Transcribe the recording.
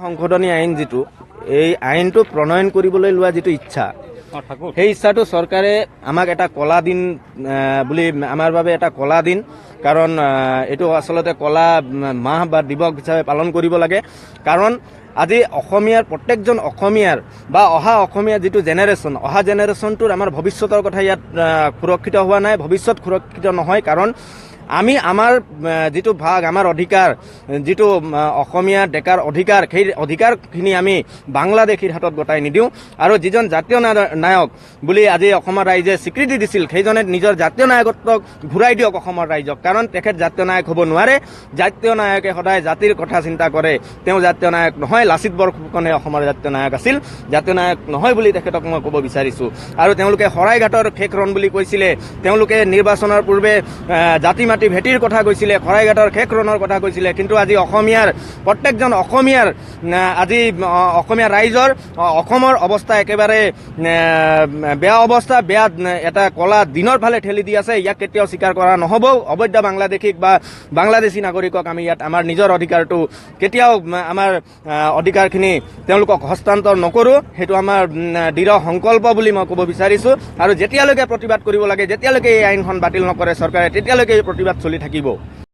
সংশোধনী আইন যিটো, এই আইনটো প্ৰণয়ন কৰিবলৈ লোৱা যিটো ইচ্ছা, সেই ইচ্ছাটো চৰকাৰে আমাক এটা কলা দিন বুলি, আমাৰ বাবে এটা কলা দিন। কাৰণ এইটো আচলতে কলা মাহ বা দিৱস হিচাপে পালন কৰিব লাগে। কাৰণ আজি অসমীয়াৰ প্ৰত্যেকজন অসমীয়াৰ বা অহা অসমীয়া যিটো জেনেৰেশ্যন, অহা জেনেৰেশ্যনটোৰ আমাৰ ভৱিষ্যতৰ কথা ইয়াত সুৰক্ষিত হোৱা নাই, ভৱিষ্যত সুৰক্ষিত নহয়। কাৰণ আমি আমাৰ যিটো ভাগ, আমাৰ অধিকাৰ, যিটো অসমীয়া ডেকাৰ অধিকাৰ, সেই অধিকাৰখিনি আমি বাংলাদেশীৰ হাতত গতাই নিদিওঁ। আৰু যিজন জাতীয় নায়ক বুলি আজি অসমৰ ৰাইজে স্বীকৃতি দিছিল, সেইজনে নিজৰ জাতীয় নায়কত্বক ঘূৰাই দিয়ক অসমৰ ৰাইজক। কাৰণ তেখেত জাতীয় নায়ক হ'ব নোৱাৰে। জাতীয় নায়কে সদায় জাতিৰ কথা চিন্তা কৰে, তেওঁ জাতীয় নায়ক নহয়। লাচিত বৰফুকনে অসমৰ জাতীয় নায়ক আছিল, জাতীয় নায়ক নহয় বুলি তেখেতক মই ক'ব বিচাৰিছোঁ। আৰু তেওঁলোকে শৰাইঘাটৰ শেষ ৰণ বুলি কৈছিলে, তেওঁলোকে নিৰ্বাচনৰ পূৰ্বে জাতি মাটি ভেটিৰ কথা কৈছিলে, শৰাইঘাটৰ শেষ ৰণৰ কথা কৈছিলে। কিন্তু আজি অসমীয়াৰ প্ৰত্যেকজন অসমীয়াৰ, আজি অসমীয়া ৰাইজৰ অসমৰ অৱস্থা একেবাৰে বেয়া অৱস্থা, বেয়া এটা কলা দিনৰ ফালে ঠেলি দি আছে। ইয়াক কেতিয়াও স্বীকাৰ কৰা নহ'ব। অবৈধ বাংলাদেশীক বা বাংলাদেশী নাগৰিকক আমি ইয়াত আমাৰ নিজৰ অধিকাৰটো কেতিয়াও আমাৰ অধিকাৰখিনি তেওঁলোকক হস্তান্তৰ নকৰোঁ। সেইটো আমাৰ দৃঢ় সংকল্প বুলি মই ক'ব বিচাৰিছোঁ। আৰু যেতিয়ালৈকে প্ৰতিবাদ কৰিব লাগে, যেতিয়ালৈকে এই আইনখন বাতিল নকৰে চৰকাৰে, তেতিয়ালৈকে এই প্ৰতিবাদ চলি থাকিব।